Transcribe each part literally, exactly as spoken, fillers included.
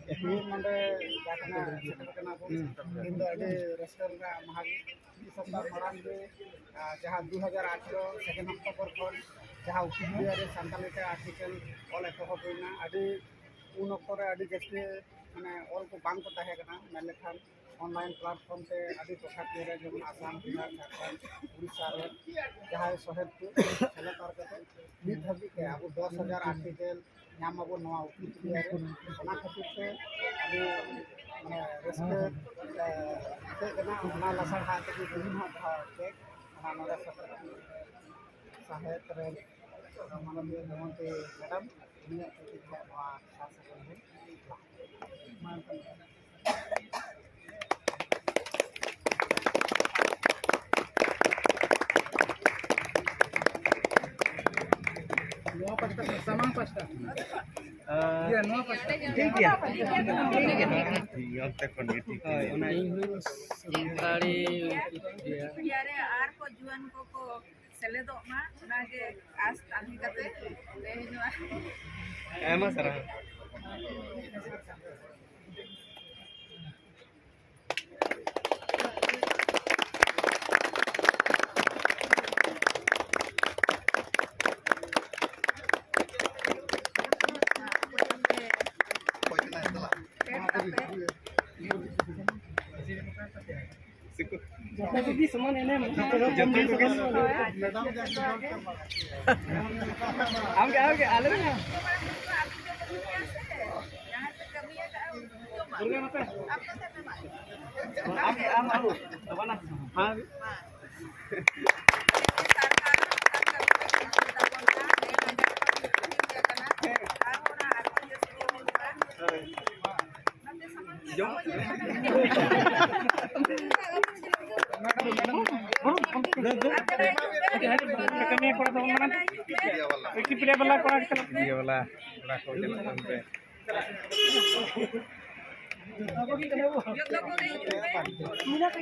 ᱛᱮᱦᱮᱧ ᱱᱚᱰᱮ ᱡᱟᱦᱟᱸ ᱠᱟᱱᱟ ᱥᱮᱴᱮᱨ ᱠᱟᱱᱟ ᱵᱚᱱ, ᱛᱮᱦᱮᱧ ᱫᱚ ᱟᱹᱰᱤ ᱨᱟᱹᱥᱠᱟᱹ ᱨᱮᱱᱟᱜ ᱢᱟᱦᱟ ᱜᱮ᱾ ᱢᱤᱫ ᱥᱚᱯᱛᱟᱦ ᱢᱟᱲᱟᱝ ᱜᱮ, ᱟᱨ ᱡᱟᱦᱟᱸ ᱫᱩ ᱦᱟᱡᱟᱨ ᱟᱴᱷᱨᱚ second October ᱠᱷᱚᱱ ᱡᱟᱦᱟᱸ ᱩᱠᱤᱞ ᱨᱮ ᱥᱟᱱᱛᱟᱲᱤ ᱛᱮ article ᱚᱞ ᱮᱛᱚᱦᱚᱵ ᱦᱩᱭᱱᱟ, ᱟᱹᱰᱤ ᱩᱱ ᱚᱠᱛᱚ ᱨᱮ ᱟᱹᱰᱤ ᱡᱟᱹᱥᱛᱤ ᱢᱟᱱᱮ ᱚᱞ ᱠᱚ ᱵᱟᱝ ᱠᱚ ᱛᱟᱦᱮᱸ ᱠᱟᱱᱟ, ᱢᱮᱱ ᱞᱮᱠᱷᱟᱱ online platform ᱛᱮ ᱟᱹᱰᱤ ᱴᱚᱴᱷᱟ ᱠᱤᱭᱟᱹ ᱨᱮ, ᱡᱮᱢᱚᱱ ᱟᱥᱟᱢ, ᱵᱤᱦᱟᱨ, ᱡᱷᱟᱲᱠᱷᱚᱸᱰ, ᱩᱲᱤᱥᱥᱟ ᱨᱮ ᱡᱟᱦᱟᱸᱭ ᱥᱚᱦᱮᱫ ᱠᱚ ᱥᱮᱞᱮᱫ ᱟᱨ ᱠᱟᱛᱮ ᱱᱤᱛ ᱫᱷᱟᱹᱵᱤᱡ ᱛᱮ ᱟᱵᱚ ᱫᱚᱥ ᱦᱟᱡᱟᱨ article ᱧᱟᱢ ᱟᱵᱚ ᱱᱚᱣᱟ ᱩᱠᱤᱞ ᱨᱮ᱾ ᱚᱱᱟ ᱠᱷᱟᱹᱛᱤᱨ ᱛᱮ ᱟᱹᱰᱤ ᱢᱟᱱᱮ ᱨᱟᱹᱥᱠᱟᱹ ᱮ, ᱟᱹᱭᱠᱟᱹᱜ ᱠᱟᱱᱟ᱾ ᱚᱱᱟ ᱞᱟᱥᱟᱲᱦᱟᱸ ᱛᱮᱜᱮ ᱛᱮᱦᱮᱧ ᱦᱚᱸ ᱡᱟᱦᱟᱸ ᱪᱮᱠ ᱚᱱᱟ ᱱᱚᱰᱮ ᱥᱮᱴᱮᱨ ᱥᱟᱦᱮᱫ ᱨᱮᱱ ᱢᱟᱱᱚᱛᱤᱭᱟᱹ ᱫᱚᱢᱚᱱᱛᱤ ᱢᱮᱰᱟᱢ, ᱩᱱᱤᱭᱟᱜ ᱛᱤ ᱛᱮ ᱱᱚᱣᱟ ᱥᱟᱨ ᱥᱟᱹᱜᱩᱱ ᱵᱚᱱ ᱢᱟ ᱮᱱᱠᱷᱟᱱ ᱱᱚᱣᱟ ᱯᱟᱥᱴᱟ ᱠᱷᱚᱱ, ᱥᱟᱢᱟᱝ ᱯᱟᱥᱴᱟ᱾ ᱤᱭᱟᱹ, ᱱᱚᱣᱟ ᱯᱟᱥᱴᱟ᱾ ᱴᱷᱤᱠ ᱜᱮᱭᱟ᱾ ᱴᱷᱤᱠ ᱜᱮᱭᱟ, ᱚᱱᱛᱮ ᱠᱷᱚᱱ ᱜᱮ ᱴᱷᱤᱠ ᱦᱳᱭ, ᱜᱮᱭᱟ᱾ ᱚᱱᱟ ᱤᱧ ᱦᱚᱸ ᱥᱟᱱᱛᱟᱲᱤ ᱤᱭᱟᱹ ᱨᱮ ᱟᱨ ᱠᱚ ᱡᱩᱣᱟᱹᱱ ᱠᱚᱠᱚ ᱥᱮᱞᱮᱫᱚᱜ ᱢᱟ, ᱚᱱᱟᱜᱮ ᱟᱸᱥ ᱛᱟᱦᱮᱸ ᱠᱟᱛᱮ ᱛᱮᱦᱮᱧ ᱱᱚᱣᱟ ᱟᱭᱢᱟ ᱥᱟᱨᱦᱟᱣ᱾ ᱡᱚᱛᱚ ᱡᱩᱫᱤ ᱥᱚᱢᱟᱱ ᱮᱱᱮᱢ, ᱡᱚᱛᱚ ᱜᱮ ᱥᱚᱢᱟᱱ᱾ ᱟᱢ ᱜᱮ, ᱟᱢ ᱜᱮ, ᱟᱞᱮ ᱫᱚ ᱫᱩᱨᱜᱟ ᱱᱚᱛᱮ᱾ ᱟᱢ ᱜᱮ, ᱟᱢ, ᱟᱢ᱾ ᱵᱟᱵᱟ ᱱᱟ᱾ ᱦᱮᱸ᱾ ᱠᱟᱹᱢᱤᱭᱟᱹ ᱠᱚᱲᱟ ᱫᱚ ᱢᱟᱲᱟᱝ ᱣᱤᱠᱤᱯᱤᱰᱤᱭᱟ ᱵᱟᱞᱟ ᱠᱚᱲᱟ ᱜᱮ ᱪᱟᱞᱟᱜ ᱠᱟᱱᱟ᱾ ᱣᱤᱠᱤᱯᱤᱰᱤᱭᱟ ᱵᱟᱞᱟ ᱠᱚᱲᱟ ᱠᱚ ᱪᱟᱞᱟᱜ ᱠᱟᱱ ᱛᱮ᱾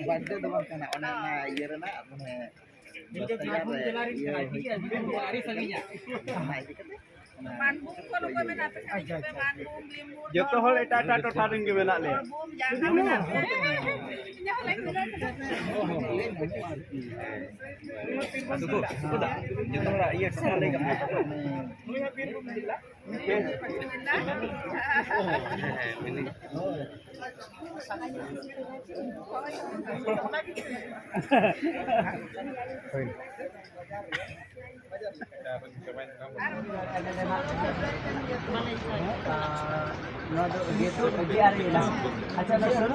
ᱵᱟᱨᱛᱷᱰᱮ ᱫᱚ ᱵᱟᱝ ᱠᱟᱱᱟ, ᱚᱱᱟ, ᱚᱱᱟ ᱤᱭᱟᱹ ᱨᱮᱱᱟᱜ, ᱢᱟᱱᱮ, ᱫᱚᱥ ᱦᱟᱡᱟᱨ ᱨᱮ ᱤᱭᱟᱹ ᱦᱩᱭ ᱠᱟᱱᱟ᱾ ᱚᱱᱟ ᱤᱫᱤ ᱠᱟᱛᱮ ᱢᱟᱱᱵᱷᱩᱢ ᱠᱷᱚᱱ ᱚᱠᱚᱭ ᱢᱮᱱᱟᱜ ᱯᱮ ᱠᱷᱟᱱ ᱦᱤᱡᱩᱜ ᱯᱮ, ᱢᱟᱱᱵᱷᱩᱢ, ᱵᱷᱤᱢᱵᱷᱩᱢ, ᱡᱚᱛᱚ ᱦᱚᱲ ᱮᱴᱟᱜ ᱮᱴᱟᱜ ᱴᱚᱴᱷᱟ ᱨᱮᱱ ᱜᱮ ᱢᱮᱱᱟᱜ ᱞᱮᱭᱟ᱾ ᱵᱷᱤᱢᱵᱷᱩᱢ, ᱡᱟᱦᱟᱸ ᱢᱮᱱᱟᱜ ᱯᱮ᱾ ᱡᱚᱛᱚ ᱦᱚᱲᱟᱜ ᱤᱭᱟᱹ ᱴᱚᱴᱷᱟ ᱞᱟᱹᱭ ᱠᱟᱜ ᱢᱮ᱾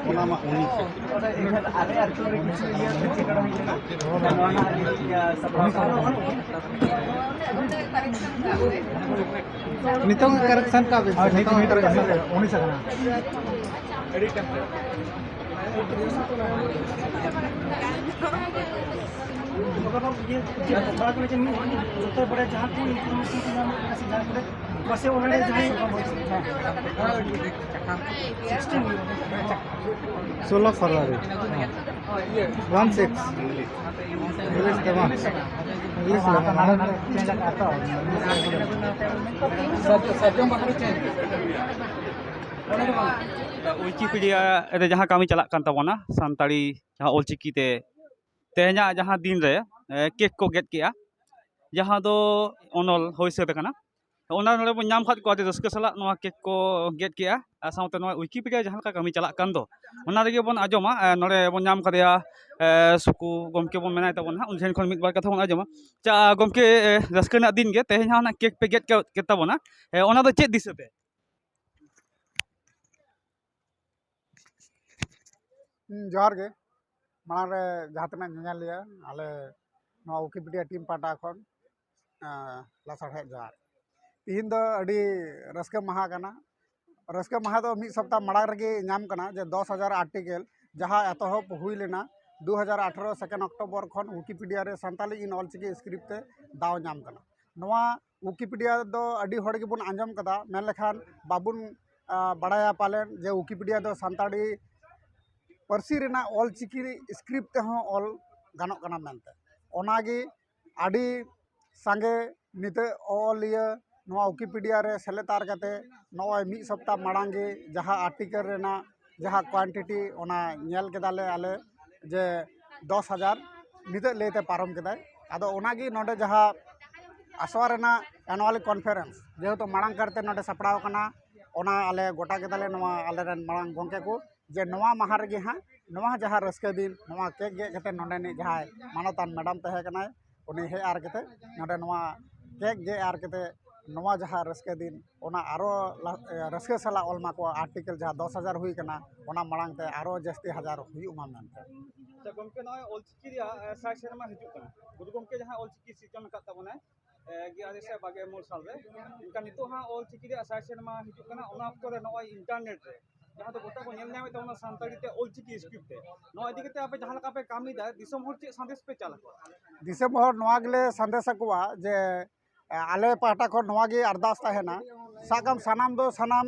ᱚᱱᱟ ᱢᱟ ᱩᱱᱤ ᱥᱮ᱾ ᱱᱤᱛᱚᱝ ᱠᱟᱨᱮᱠᱥᱚᱱ ᱠᱟᱜ ᱵᱤᱱ ᱥᱮ, ᱱᱤᱛᱚᱝ ᱠᱟᱨᱮᱠᱥᱚᱱ ᱠᱟᱜ ᱵᱤᱱ᱾ ᱩᱱᱤ ᱥᱮ ᱠᱟᱱᱟ᱾ ᱡᱚᱛᱚ ᱵᱟᱲᱟᱭ ᱡᱟᱦᱟᱸ ᱠᱚ ᱤᱱᱯᱷᱚᱨᱢᱮᱥᱚᱱ ᱠᱚ ᱧᱟᱢᱚᱜ ᱠᱟᱱᱟ ᱥᱮ ᱡᱟᱦᱟᱸ ᱠᱚᱨᱮ, ᱯᱟᱥᱮ ᱚᱱᱟ ᱨᱮ ᱡᱟᱦᱟᱸᱭ ᱥᱤᱠᱥᱴᱤᱱ ᱦᱩᱭᱩᱜᱼᱟ᱾ ᱥᱳᱞᱳ ᱯᱷᱮᱵᱽᱨᱩᱣᱟᱨᱤ᱾ One six. ᱤᱝᱞᱤᱥ ᱛᱮ ᱵᱟᱝ᱾ ᱤᱝᱞᱤᱥ ᱞᱮᱠᱟ ᱵᱟᱝ᱾ ᱣᱤᱠᱤᱯᱤᱰᱤᱭᱟ ᱨᱮ ᱡᱟᱦᱟᱸ ᱠᱟᱹᱢᱤ ᱪᱟᱞᱟᱜ ᱠᱟᱱ ᱛᱟᱵᱚᱱᱟ, ᱥᱟᱱᱛᱟᱲᱤ ᱡᱟᱦᱟᱸ ᱚᱞᱪᱤᱠᱤ ᱛᱮ, ᱛᱮᱦᱮᱧᱟᱜ ᱡᱟᱦᱟᱸ ᱫᱤᱱ ᱨᱮ, ᱮ, ᱠᱮᱠ ᱠᱚ ᱜᱮᱫ ᱠᱮᱜᱼᱟ, ᱡᱟᱦᱟᱸ ᱫᱚ ᱚᱱᱚᱞ ᱦᱩᱭ ᱥᱟᱹᱛ ᱟᱠᱟᱱᱟ᱾ ᱚᱱᱟ ᱱᱚᱰᱮ ᱵᱚᱱ ᱧᱟᱢ ᱠᱟᱫ ᱠᱚᱣᱟ, ᱟᱹᱰᱤ ᱨᱟᱹᱥᱠᱟᱹ ᱥᱟᱞᱟᱜ ᱱᱚᱣᱟ ᱠᱮᱠ ᱠᱚ ᱜᱮᱫ ᱠᱮᱜᱼᱟ᱾ ᱟᱨ ᱥᱟᱶᱛᱮ ᱱᱚᱣᱟ ᱣᱤᱠᱤᱯᱤᱰᱤᱭᱟ ᱡᱟᱦᱟᱸ ᱞᱮᱠᱟ ᱠᱟᱹᱢᱤ ᱪᱟᱞᱟᱜ ᱠᱟᱱ ᱫᱚ, ᱚᱱᱟ ᱨᱮᱜᱮ ᱵᱚᱱ ᱟᱸᱡᱚᱢᱟ᱾ ᱮ, ᱱᱚᱰᱮ ᱵᱚᱱ ᱧᱟᱢ ᱠᱟᱫᱮᱭᱟ, ᱮ, ᱥᱩᱠᱩ ᱜᱚᱢᱠᱮ ᱵᱚᱱ ᱢᱮᱱᱟᱭ ᱛᱟᱵᱚᱱᱟ ᱦᱟᱸᱜ, ᱩᱱᱤ ᱴᱷᱮᱱ ᱠᱷᱚᱱ ᱢᱤᱫ ᱵᱟᱨ ᱠᱟᱛᱷᱟ ᱵᱚᱱ ᱟᱸᱡᱚᱢᱟ᱾ ᱟᱪᱪᱷᱟ ᱜᱚᱢᱠᱮ, ᱮ, ᱨᱟᱹᱥᱠᱟᱹ ᱨᱮᱱᱟᱜ ᱫᱤᱱ ᱜᱮ, ᱛᱮᱦᱮᱧ ᱦᱟᱸᱜ ᱚᱱᱟ ᱠᱮᱠ ᱯᱮ ᱜᱮᱫ ᱠᱮᱫ ᱛᱟᱵᱚᱱᱟ, ᱮ, ᱚᱱᱟ ᱫᱚ ᱪᱮᱫ ᱫᱤᱥᱟᱹ ᱛᱮ? ᱦᱩᱸ, ᱡᱚᱦᱟᱨ ᱜᱮ᱾ ᱢᱟᱲᱟᱝ ᱨᱮ ᱡᱟᱦᱟᱸ ᱛᱤᱱᱟᱹᱜ ᱧᱮᱧᱮᱞᱤᱭᱟᱹ, ᱟᱞᱮ ᱱᱚᱣᱟ ᱣᱤᱠᱤᱯᱤᱰᱤᱭᱟ ᱴᱤᱢ ᱯᱟᱦᱴᱟ ᱠᱷᱚᱱ, ᱮᱸ, ᱞᱟᱥᱟᱲᱦᱮᱫ ᱡᱚᱦᱟᱨ᱾ ᱛᱤᱦᱤᱧ ᱫᱚ ᱟᱹᱰᱤ ᱨᱟᱹᱥᱠᱟᱹ ᱢᱟᱦᱟ ᱠᱟᱱᱟ᱾ ᱨᱟᱹᱥᱠᱟᱹ ᱢᱟᱦᱟ ᱫᱚ ᱢᱤᱫ ᱥᱚᱯᱛᱟᱦ ᱢᱟᱲᱟᱝ ᱨᱮᱜᱮ ᱧᱟᱢ ᱠᱟᱱᱟ ᱡᱮ ᱫᱚᱥ ᱦᱟᱡᱟᱨ ᱟᱨᱴᱤᱠᱮᱞ ᱡᱟᱦᱟᱸ ᱮᱛᱚᱦᱚᱵ ᱦᱩᱭ ᱞᱮᱱᱟ ᱫᱩ ᱦᱟᱡᱟᱨ ᱟᱴᱷᱨᱚ ᱥᱮᱠᱮᱱᱰ ᱚᱠᱴᱳᱵᱚᱨ ᱠᱷᱚᱱ ᱣᱤᱠᱤᱯᱤᱰᱤᱭᱟ ᱨᱮ ᱥᱟᱱᱛᱟᱞᱤ in ᱚᱞᱪᱤᱠᱤ ᱥᱠᱨᱤᱯᱴ ᱛᱮ ᱫᱟᱣ ᱧᱟᱢ ᱠᱟᱱᱟ᱾ ᱱᱚᱣᱟ ᱣᱤᱠᱤᱯᱤᱰᱤᱭᱟ ᱫᱚ ᱟᱹᱰᱤ ᱦᱚᱲ ᱜᱮᱵᱚᱱ ᱟᱸᱡᱚᱢ ᱠᱟᱫᱟ, ᱢᱮᱱ ᱞᱮᱠᱷᱟᱱ ᱵᱟᱵᱚᱱ, ᱟ, ᱵᱟᱲᱟᱭᱟ ᱯᱟᱞᱮᱱ ᱡᱮ ᱣᱤᱠᱤᱯᱤᱰᱤᱭᱟ ᱫᱚ ᱥᱟᱱᱛᱟᱲᱤ ᱯᱟᱹᱨᱥᱤ ᱨᱮᱱᱟᱜ ᱚᱞᱪᱤᱠᱤ ᱥᱠᱨᱤᱯᱴ ᱛᱮᱦᱚᱸ ᱚᱞ ᱜᱟᱱᱚᱜ ᱠᱟᱱᱟ ᱢᱮᱱᱛᱮ᱾ ᱚᱱᱟᱜᱮ ᱟᱹᱰᱤ ᱥᱟᱸᱜᱮ ᱱᱤᱛᱚᱜ ᱚᱞᱤᱭᱟᱹ ᱱᱚᱣᱟ ᱣᱤᱠᱤᱯᱤᱰᱤᱭᱟ ᱨᱮ ᱥᱮᱞᱮᱫ ᱟᱨ ᱠᱟᱛᱮ ᱱᱚᱜᱼᱚᱭ ᱢᱤᱫ ᱥᱚᱯᱛᱟ ᱢᱟᱲᱟᱝ ᱜᱮ ᱡᱟᱦᱟᱸ ᱟᱨᱴᱤᱠᱮᱞ ᱨᱮᱱᱟᱜ ᱡᱟᱦᱟᱸ ᱠᱚᱣᱟᱱᱴᱤᱴᱤ, ᱚᱱᱟ ᱧᱮᱞ ᱠᱮᱫᱟᱞᱮ ᱟᱞᱮ ᱡᱮ ᱫᱚᱥ ᱦᱟᱡᱟᱨ ᱱᱤᱛᱚᱜ ᱞᱟᱹᱭᱛᱮ ᱯᱟᱨᱚᱢ ᱠᱮᱫᱟᱭ᱾ ᱟᱫᱚ ᱚᱱᱟᱜᱮ ᱱᱚᱰᱮ ᱡᱟᱦᱟᱸ ᱟᱥᱲᱟ ᱨᱮᱱᱟᱜ ᱮᱱᱩᱣᱟᱞᱤ ᱠᱚᱱᱯᱷᱟᱨᱮᱱᱥ ᱡᱮᱦᱮᱛᱩ ᱢᱟᱲᱟᱝ ᱠᱟᱨᱛᱮ ᱱᱚᱰᱮ ᱥᱟᱯᱲᱟᱣ ᱠᱟᱱᱟ, ᱚᱱᱟ ᱟᱞᱮ ᱜᱚᱴᱟ ᱠᱮᱫᱟᱞᱮ ᱱᱚᱣᱟ ᱟᱞᱮᱨᱮᱱ ᱢᱟᱲᱟᱝ ᱜᱚᱢᱠᱮ ᱠᱚ, ᱡᱮ ᱱᱚᱣᱟ ᱢᱟᱦᱟ ᱨᱮᱜᱮ ᱦᱟᱸᱜ ᱱᱚᱣᱟ ᱡᱟᱦᱟᱸ ᱨᱟᱹᱥᱠᱟᱹ ᱫᱤᱱ, ᱱᱚᱣᱟ ᱠᱮᱠ ᱜᱮᱫ ᱠᱟᱛᱮ ᱱᱚᱰᱮᱱᱤᱡ ᱡᱟᱦᱟᱸᱭ ᱢᱟᱱᱚᱛᱟᱱ ᱢᱮᱰᱟᱢ ᱛᱟᱦᱮᱸ ᱠᱟᱱᱟᱭ, ᱩᱱᱤ ᱦᱮᱡ ᱟᱨ ᱠᱟᱛᱮ ᱱᱚᱰᱮ ᱱᱚᱣᱟ ᱠᱮᱠ ᱜᱮᱫ ᱟᱨ ᱠᱟᱛᱮ ᱱᱚᱣᱟ ᱡᱟᱦᱟᱸ ᱨᱟᱹᱥᱠᱟᱹ ᱫᱤᱱ, ᱚᱱᱟ ᱟᱨᱚ ᱞᱟ-, ᱮ, ᱨᱟᱹᱥᱠᱟᱹ ᱥᱟᱞᱟᱜ ᱚᱞ ᱢᱟᱠᱚ, ᱟᱨᱴᱤᱠᱮᱞ ᱡᱟᱦᱟᱸ ᱫᱚᱥ ᱦᱟᱡᱟᱨ ᱦᱩᱭ ᱠᱟᱱᱟ, ᱚᱱᱟ ᱢᱟᱲᱟᱝ ᱛᱮ ᱟᱨᱚ ᱡᱟᱹᱥᱛᱤ ᱦᱟᱡᱟᱨ ᱦᱩᱭᱩᱜ ᱢᱟ ᱢᱮᱱᱛᱮ᱾ ᱟᱪᱪᱷᱟ ᱜᱚᱢᱠᱮ, ᱱᱚᱜᱼᱚᱭ ᱚᱞᱪᱤᱠᱤ ᱨᱮᱭᱟᱜ, ᱮ, ᱥᱟᱭ ᱥᱮᱨᱢᱟ ᱦᱤᱡᱩᱜ ᱠᱟᱱᱟ, ᱜᱩᱨᱩ ᱜᱚᱢᱠᱮ ᱡᱟᱦᱟᱸ ᱚᱞᱪᱤᱠᱤ ᱥᱤᱨᱡᱚᱱ ᱟᱠᱟᱫ ᱛᱟᱵᱚᱱᱟᱭ, ᱮ, ᱜᱮᱞ ᱟᱨᱮ ᱥᱟᱭ ᱵᱟᱜᱮ ᱢᱚᱬᱮ ᱥᱟᱞ ᱨᱮ, ᱮᱱᱠᱷᱟᱱ ᱱᱤᱛᱚᱜ ᱦᱟᱸᱜ ᱚᱞᱪᱤᱠᱤ ᱨᱮᱭᱟᱜ ᱥᱟᱭ ᱥᱮᱨᱢᱟ ᱦᱤᱡᱩᱜ ᱠᱟᱱᱟ, ᱚᱱᱟ ᱚᱠᱛᱚ ᱨᱮ ᱱᱚᱜᱼᱚᱭ ᱤᱱᱴᱟᱨᱱᱮᱴ ᱨᱮ ᱡᱟᱦᱟᱸ ᱫᱚ ᱜᱚᱴᱟ ᱠᱚ ᱧᱮᱞ ᱧᱟᱢᱮᱫ ᱛᱟᱵᱚᱱᱟ ᱥᱟᱱᱛᱟᱲᱤ ᱛᱮ ᱚᱞᱪᱤᱠᱤ ᱥᱠᱨᱤᱯᱴ ᱛᱮ, ᱱᱚᱣᱟ ᱤᱫᱤ ᱠᱟᱛᱮ ᱟᱯᱮ ᱡᱟᱦᱟᱸ ᱞᱮᱠᱟ ᱯᱮ ᱠᱟᱹᱢᱤᱭᱮᱫᱟ, ᱫᱤᱥᱚᱢ ᱦᱚᱲ ᱪᱮᱫ ᱥᱟᱸᱫᱮᱥ ᱯᱮ ᱪᱟᱞ ᱟᱠᱚᱣᱟ? ᱫᱤᱥᱚᱢ ᱦᱚᱲ ᱱᱚᱣᱟ ᱜᱮᱞᱮ ᱥᱟᱸᱫᱮᱥ ᱟᱠᱚᱣᱟ ᱡᱮ, ᱮ, ᱟᱞᱮ ᱯᱟᱦᱴᱟ ᱠᱷᱚᱱ ᱱᱚᱣᱟ ᱜᱮ ᱟᱨᱫᱟᱥ ᱛᱟᱦᱮᱱᱟ, ᱥᱟᱵ ᱠᱟᱜ ᱢᱮ ᱥᱟᱱᱟᱢ ᱫᱚ ᱥᱟᱱᱟᱢ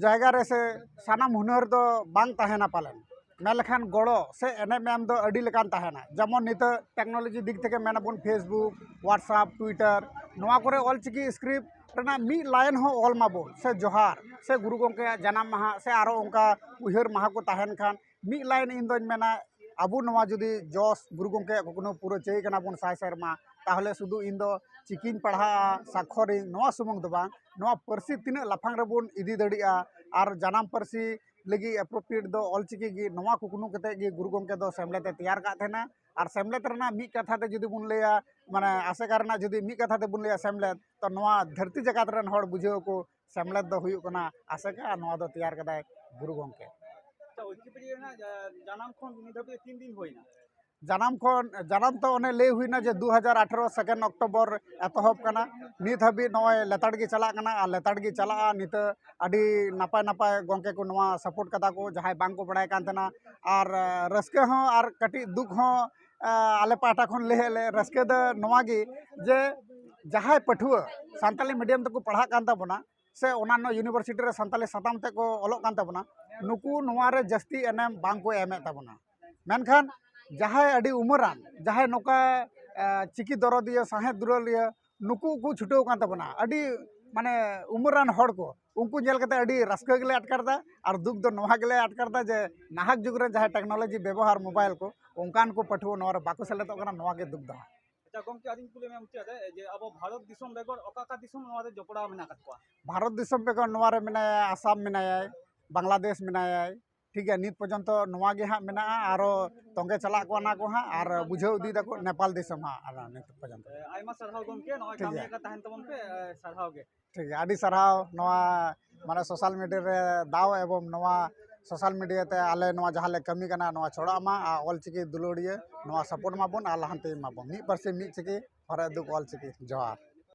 ᱡᱟᱭᱜᱟ ᱨᱮ ᱥᱮ ᱥᱟᱱᱟᱢ ᱦᱩᱱᱟᱹᱨ ᱫᱚ ᱵᱟᱝ ᱛᱟᱦᱮᱱᱟ ᱯᱟᱞᱮᱱ, ᱢᱮᱱ ᱞᱮᱠᱷᱟᱱ ᱜᱚᱲᱚ ᱥᱮ ᱮᱱᱮᱢ ᱮᱢ ᱫᱚ ᱟᱹᱰᱤ ᱞᱮᱠᱟᱱ ᱛᱟᱦᱮᱱᱟ᱾ ᱡᱮᱢᱚᱱ ᱱᱤᱛᱚᱜ ᱴᱮᱠᱱᱳᱞᱚᱡᱤ ᱫᱤᱠ ᱛᱷᱮᱠᱮ ᱢᱮᱱᱟᱵᱚᱱ, Facebook, WhatsApp, Twitter, ᱱᱚᱣᱟ ᱠᱚᱨᱮ ᱚᱞᱪᱤᱠᱤ ᱥᱠᱨᱤᱯᱴ ᱨᱮᱱᱟᱜ ᱢᱤᱫ ᱞᱟᱭᱤᱱ ᱦᱚᱸ ᱚᱞ ᱢᱟᱵᱚᱱ, ᱥᱮ ᱡᱚᱦᱟᱨ ᱥᱮ ᱜᱩᱨᱩ ᱜᱚᱢᱠᱮᱭᱟᱜ ᱡᱟᱱᱟᱢ ᱢᱟᱦᱟ ᱥᱮ ᱟᱨᱚ ᱚᱱᱠᱟ ᱩᱭᱦᱟᱹᱨ ᱢᱟᱦᱟ ᱠᱚ ᱛᱟᱦᱮᱱ ᱠᱷᱟᱱ, ᱢᱤᱫ ᱞᱟᱭᱤᱱ ᱤᱧ ᱫᱚᱧ ᱢᱮᱱᱟ, ᱟᱵᱚ ᱱᱚᱣᱟ ᱡᱩᱫᱤ ᱡᱚᱥ ᱜᱩᱨᱩ ᱜᱚᱢᱠᱮᱭᱟᱜ ᱠᱩᱠᱢᱩ ᱯᱩᱨᱟᱹ ᱪᱟᱹᱭ ᱠᱟᱱᱟ ᱵᱚᱱ ᱥᱟᱭ ᱥᱮᱨᱢᱟ, ᱛᱟᱦᱚᱞᱮ ᱥᱩᱫᱷᱩ ᱤᱧ ᱫᱚ ᱪᱤᱠᱤᱧ ᱯᱟᱲᱦᱟᱜᱼᱟ, ᱥᱟᱠᱷᱚᱨᱤᱧ, ᱱᱚᱣᱟ ᱥᱩᱢᱩᱝ ᱫᱚ ᱵᱟᱝ, ᱱᱚᱣᱟ ᱯᱟᱹᱨᱥᱤ ᱛᱤᱱᱟᱹᱜ ᱞᱟᱯᱷᱟᱝ ᱨᱮᱵᱚᱱ ᱤᱫᱤ ᱫᱟᱲᱮᱭᱟᱜᱼᱟ ᱟᱨ ᱡᱟᱱᱟᱢ ᱯᱟᱹᱨᱥᱤ ᱞᱟᱹᱜᱤᱫ ᱮᱯᱨᱳᱯᱨᱤᱭᱮᱴ ᱫᱚ ᱚᱞᱪᱤᱠᱤ ᱜᱮ, ᱱᱚᱣᱟ ᱠᱩᱠᱢᱩ ᱠᱟᱛᱮ ᱜᱮ ᱜᱩᱨᱩ ᱜᱚᱢᱠᱮ ᱫᱚ ᱥᱮᱢᱞᱮᱫ ᱮ ᱛᱮᱭᱟᱨ ᱟᱠᱟᱫ ᱛᱟᱦᱮᱱᱟ᱾ ᱟᱨ ᱥᱮᱢᱞᱮᱫ ᱨᱮᱱᱟᱜ ᱢᱤᱫ ᱠᱟᱛᱷᱟ ᱛᱮ ᱡᱩᱫᱤ ᱵᱚᱱ ᱞᱟᱹᱭᱟ, ᱢᱟᱱᱮ ᱟᱥᱮᱠᱟ ᱨᱮᱱᱟᱜ ᱡᱩᱫᱤ ᱢᱤᱫ ᱠᱟᱛᱷᱟ ᱛᱮᱵᱚᱱ ᱞᱟᱹᱭᱟ ᱥᱮᱢᱞᱮᱫ, ᱛᱚ ᱱᱚᱣᱟ ᱫᱷᱟᱹᱨᱛᱤ ᱡᱟᱠᱟᱛ ᱨᱮᱱ ᱦᱚᱲ ᱵᱩᱡᱷᱟᱹᱣ ᱟᱠᱚ ᱥᱮᱢᱞᱮᱫ ᱫᱚ ᱦᱩᱭᱩᱜ ᱠᱟᱱᱟ ᱟᱥᱮᱠᱟ, ᱟᱨ ᱱᱚᱣᱟ ᱫᱚ ᱛᱮᱭᱟᱨ ᱠᱟᱫᱟᱭ ᱜᱩᱨᱩ ᱜᱚᱢᱠᱮ᱾ ᱟᱪᱪᱷᱟ, ᱚᱞᱪᱤᱠᱤ ᱨᱮᱱᱟᱜ ᱡᱟ-, ᱡᱟᱱᱟᱢ ᱠᱷᱚᱱ ᱱᱤᱛ ᱫᱷᱟᱹᱵᱤᱡ ᱛᱤᱱ ᱫᱤᱱ ᱦᱩᱭᱱᱟ? ᱡᱟᱱᱟᱢ ᱠᱷᱚᱱ, ᱡᱟᱱᱟᱢ ᱛᱚ ᱚᱱᱮ ᱞᱟᱹᱭ ᱦᱩᱭᱱᱟ ᱡᱮ ᱫᱩ ᱦᱟᱡᱟᱨ ᱟᱴᱷᱟᱨᱚ ᱥᱮᱠᱮᱱᱰ ᱚᱠᱴᱳᱵᱚᱨ ᱮᱛᱚᱦᱚᱵ ᱠᱟᱱᱟ, ᱱᱤᱛ ᱦᱟᱹᱵᱤᱡ ᱱᱚᱜᱼᱚᱭ ᱞᱮᱛᱟᱲ ᱜᱮ ᱪᱟᱞᱟᱜ ᱠᱟᱱᱟ ᱟᱨ ᱞᱮᱛᱟᱲ ᱜᱮ ᱪᱟᱞᱟᱜᱼᱟ᱾ ᱱᱤᱛᱚᱜ ᱟᱹᱰᱤ ᱱᱟᱯᱟᱭ ᱱᱟᱯᱟᱭ ᱜᱚᱢᱠᱮ ᱠᱚ ᱱᱚᱣᱟ ᱥᱟᱯᱳᱨᱴ ᱠᱟᱫᱟ ᱠᱚ, ᱡᱟᱦᱟᱸᱭ ᱵᱟᱝ ᱠᱚ ᱵᱟᱲᱟᱭ ᱠᱟᱱ ᱛᱟᱦᱮᱱᱟ᱾ ᱟᱨ, ᱟᱸ, ᱨᱟᱹᱥᱠᱟᱹ ᱦᱚᱸ ᱟᱨ ᱠᱟᱹᱴᱤᱡ ᱫᱩᱠ ᱦᱚᱸ, ᱟᱸ, ᱟᱞᱮ ᱯᱟᱦᱴᱟ ᱠᱷᱚᱱ ᱞᱟᱹᱭ ᱟᱞᱮ, ᱨᱟᱹᱥᱠᱟᱹ ᱫᱚ ᱱᱚᱣᱟ ᱜᱮ ᱡᱮ ᱡᱟᱦᱟᱸᱭ ᱯᱟᱹᱴᱷᱩᱣᱟᱹ ᱥᱟᱱᱛᱟᱞᱤ ᱢᱤᱰᱤᱭᱟᱢ ᱛᱮᱠᱚ ᱯᱟᱲᱦᱟᱜ ᱠᱟᱱ ᱛᱟᱵᱚᱱᱟ ᱥᱮ ᱚᱱᱟᱱᱚ ᱤᱭᱩᱱᱤᱵᱷᱟᱨᱥᱤᱴᱤ ᱨᱮ ᱥᱟᱱᱛᱟᱞᱤ ᱥᱟᱛᱟᱢ ᱛᱮ ᱠᱚ ᱚᱞᱚᱜ ᱠᱟᱱ ᱛᱟᱵᱚᱱᱟ, ᱱᱩᱠᱩ ᱱᱚᱣᱟ ᱨᱮ ᱡᱟᱹᱥᱛᱤ ᱮᱱᱮᱢ ᱵᱟᱝ ᱠᱚ ᱮᱢᱮᱫ ᱛᱟᱵᱚᱱᱟ᱾ ᱢᱮᱱᱠᱷᱟᱱ ᱡᱟᱦᱟᱸᱭ ᱟᱹᱰᱤ ᱩᱢᱮᱨᱟᱱ, ᱡᱟᱦᱟᱸᱭ ᱱᱚᱝᱠᱟ, ᱮ, ᱪᱤᱠᱤ ᱫᱚᱨᱚᱫᱤᱭᱟᱹ, ᱥᱟᱶᱦᱮᱫ ᱫᱩᱞᱟᱹᱲᱤᱭᱟᱹ, ᱱᱩᱠᱩ ᱠᱚ ᱪᱷᱩᱴᱟᱹᱣ ᱠᱟᱱ ᱛᱟᱵᱚᱱᱟ, ᱟᱹᱰᱤ ᱢᱟᱱᱮ ᱩᱢᱮᱨᱟᱱ ᱦᱚᱲ ᱠᱚ, ᱩᱱᱠᱩ ᱧᱮᱞ ᱠᱟᱛᱮ ᱟᱹᱰᱤ ᱨᱟᱹᱥᱠᱟᱹ ᱜᱮᱞᱮ ᱟᱴᱠᱟᱨ ᱮᱫᱟ᱾ ᱟᱨ ᱫᱩᱠ ᱫᱚ ᱱᱚᱣᱟ ᱜᱮᱞᱮ ᱟᱴᱠᱟᱨ ᱮᱫᱟ ᱡᱮ ᱱᱟᱦᱟᱜ ᱡᱩᱜᱽ ᱨᱮ ᱡᱟᱦᱟᱸᱭ ᱴᱮᱠᱱᱳᱞᱚᱡᱤ ᱵᱮᱵᱚᱦᱟᱨ ᱢᱳᱵᱟᱭᱤᱞ ᱠᱚ, ᱚᱱᱠᱟᱱ ᱠᱚ ᱯᱟᱹᱴᱷᱩᱣᱟᱹ ᱱᱚᱣᱟ ᱨᱮ ᱵᱟᱠᱚ ᱥᱮᱞᱮᱫᱚᱜ ᱠᱟᱱᱟ, ᱱᱚᱣᱟ ᱜᱮ ᱫᱩᱠ ᱫᱚ᱾ ᱟᱪᱪᱷᱟ ᱜᱚᱢᱠᱮ, ᱟᱹᱞᱤᱧ ᱠᱩᱞᱤ ᱢᱮᱭᱟ ᱢᱩᱪᱟᱹᱫ ᱨᱮ, ᱡᱮ ᱟᱵᱚ ᱵᱷᱟᱨᱚᱛ ᱫᱤᱥᱚᱢ ᱵᱮᱜᱚᱨ ᱚᱠᱟ ᱚᱠᱟ ᱫᱤᱥᱚᱢ ᱱᱚᱣᱟ ᱨᱮ ᱡᱚᱯᱲᱟᱣ ᱢᱮᱱᱟᱜ ᱟᱠᱟᱫ ᱠᱚᱣᱟ? ᱵᱷᱟᱨᱚᱛ ᱫᱤᱥᱚᱢ ᱵᱮᱜᱚᱨ ᱱᱚᱣᱟ ᱨᱮ ᱢᱮᱱᱟᱭᱟ, ᱟᱥᱟᱢ ᱢᱮᱱᱟᱭᱟ, ᱵᱟᱝᱞᱟᱫᱮᱥ ᱢᱮᱱᱟᱭᱟ, ᱴᱷᱤᱠ ᱜᱮᱭᱟ᱾ ᱱᱤᱛ ᱯᱚᱨᱡᱚᱱᱛᱚ ᱱᱚᱣᱟ ᱜᱮ ᱦᱟᱸᱜ ᱢᱮᱱᱟᱜᱼᱟ, ᱟᱨᱚ ᱛᱚᱸᱜᱮ ᱪᱟᱞᱟᱜ ᱠᱚ ᱚᱱᱟ ᱠᱚ ᱦᱟᱸᱜ, ᱟᱨ ᱵᱩᱡᱷᱟᱹᱣ ᱤᱫᱤᱭ ᱫᱟᱠᱚ ᱱᱮᱯᱟᱞ ᱫᱤᱥᱚᱢ ᱦᱟᱸᱜ, ᱟᱨ ᱱᱤᱛ ᱯᱚᱨᱡᱚᱱᱛᱚ᱾ ᱮ, ᱟᱭᱢᱟ ᱥᱟᱨᱦᱟᱣ ᱜᱚᱢᱠᱮ, ᱱᱚᱜᱼᱚᱭ ᱴᱷᱤᱠ ᱠᱟᱹᱢᱤ ᱜᱮᱭᱟ᱾ ᱟᱠᱟᱫ ᱛᱟᱦᱮᱱ ᱛᱟᱵᱚᱱ ᱯᱮ, ᱮ, ᱥᱟᱨᱦᱟᱣ ᱜᱮ᱾ ᱴᱷᱤᱠ ᱜᱮᱭᱟ, ᱟᱹᱰᱤ ᱥᱟᱨᱦᱟᱣ ᱱᱚᱣᱟ ᱢᱟᱱᱮ ᱥᱳᱥᱟᱞ ᱢᱤᱰᱤᱭᱟ ᱨᱮ ᱫᱟᱣ ᱮᱵᱚᱝ ᱱᱚᱣᱟ ᱥᱳᱥᱟᱞ ᱢᱤᱰᱤᱭᱟ ᱛᱮ ᱟᱞᱮ ᱱᱚᱣᱟ ᱡᱟᱦᱟᱸ ᱞᱮ ᱠᱟᱹᱢᱤ ᱠᱟᱱᱟ ᱱᱚᱣᱟ ᱪᱷᱚᱲᱟᱜ ᱢᱟ, ᱟᱨ ᱚᱞᱪᱤᱠᱤ ᱫᱩᱞᱟᱹᱲᱤᱭᱟᱹ ᱱᱚᱣᱟ ᱥᱟᱯᱳᱨᱴ ᱢᱟᱵᱚᱱ ᱟᱨ ᱞᱟᱦᱟᱱᱛᱤ ᱢᱟᱵᱚᱱ, ᱢᱤᱫ ᱯᱟᱹᱨᱥᱤ ᱢᱤᱫ ᱪᱤᱠᱤ, ᱦᱚᱨᱮ ᱫᱩᱠ ᱚᱞᱪᱤᱠᱤ᱾ ᱡᱚᱦᱟᱨ᱾